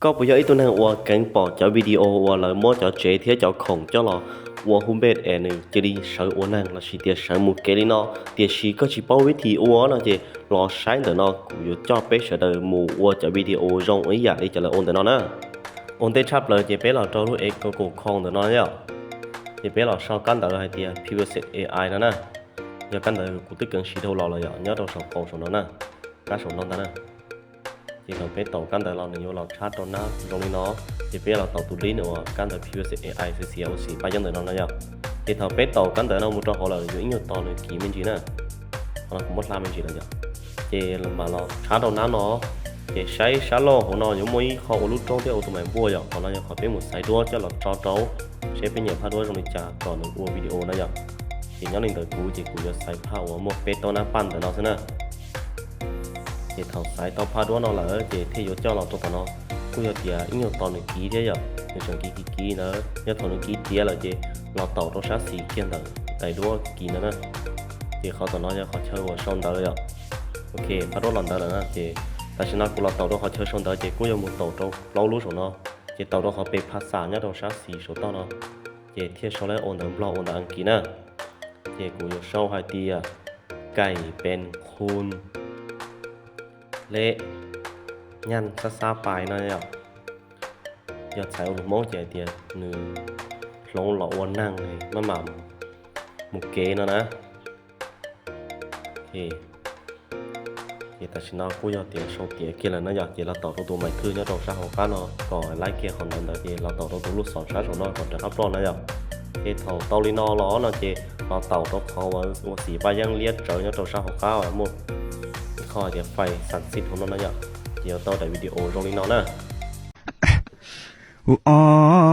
Koj puas yog ib tug neeg uas kheev pom cov video uas lawv muab cov tsev thiab cov khoom coj los ua hu npej es nws cia li sawv ua neeg lossis tias sawv mus kev li no, tiam sis koj tsis paub vib thi ua no ces los saib ntawm no kuv yuav coj peb sawv daws mus ua cov video zoo ib yam li cov lawv ua ntawm no na. Ua ntej tshaj plaws ces peb los rau lub Google Chrome ntawm no yom. Ces peb los sau kab ntawv hais tias P V S A I no na. Yog kab ntawv kuv twb kheev siv dhau los lawm yom, nyob rau saum paus saum no na, kab saum no ntag na. Ces thaum peb taus kab ntawv los nws yuav los tshab rau nab zoo li no, ces peb los taus tus link uas kab ntawv P V S A I xwb xwb ua xim paj yeeb ntawm no no yom. Ces thaum peb taus kab ntawv no mus rau hauv lawm yuav ib nyuag tos nws kiv me ntsis na. Qhov no kuv muab hla me ntsis lawm yom. Ces mam los tshab rau nab no, ces saib sab laug hauv no yuav muaj ib qho ua lub roob thiab ua tus mais npuaj yom, qhov no yog qhov peb mus xaiv duab coj los tso rau, seb peb nyiam phaj duab zoo li cas kom nws ua video na yom. Ces nyob li ntawd kuv ces kuv yuav xaiv phaj uas muaj peb tauj nab paj ntawm no xwb na. Ces thaum xaiv tau phaj duab no lawm ces thiaj yuav coj los rau tom no, kuj yog tias ib nyuag tos nws kiv thiab yom, nws tseem kiv kiv kiv ntawd, yog thaum nws kiv tiav lawm ces los taum rau sab xis kiag ntawm daim duab kiv ntawd na. Ces qhov tom no yog qhov chaw uas sau ntawv yom. Ok, phaj duab los ntawd lawm na, ces tam sim no kuv los taum rau qhov chaw sau ntawv ces kuj yog mus taum rau plaub lub saum no, ces taum rau qhov pes phaj xam nyob rau sab xis saum toj no, ces thiaj sau lawv ua ntawv Nplog ua ntawv Askiv na. Ces kuv yuav sau hais tias kaim pes khun leb nyaj xab xab pais no yom. Yog txhais ua lus Hmoob ces hais tias nws hloov los ua neeg maj mam mus kev no na. Ces tam sim no kuj yog tias sau tiav kiag lawm na yom, ces los taum rau tus mais thwj nyob rau sab hauv qab no kom laib kiag qhov ntawd ntawd ces los taum rau tus lub xom sab saum no kom raws qab ploj na yom. Ces thaum tau li no los no ces los taum rau qhov uas ua xim paj yeeb liab tsawv nyob rau sab hauv qab uas muaj ib qho hais tias fais xam xij hauv no na yom. Ces yuav tau daim video zoo li no na. Ua o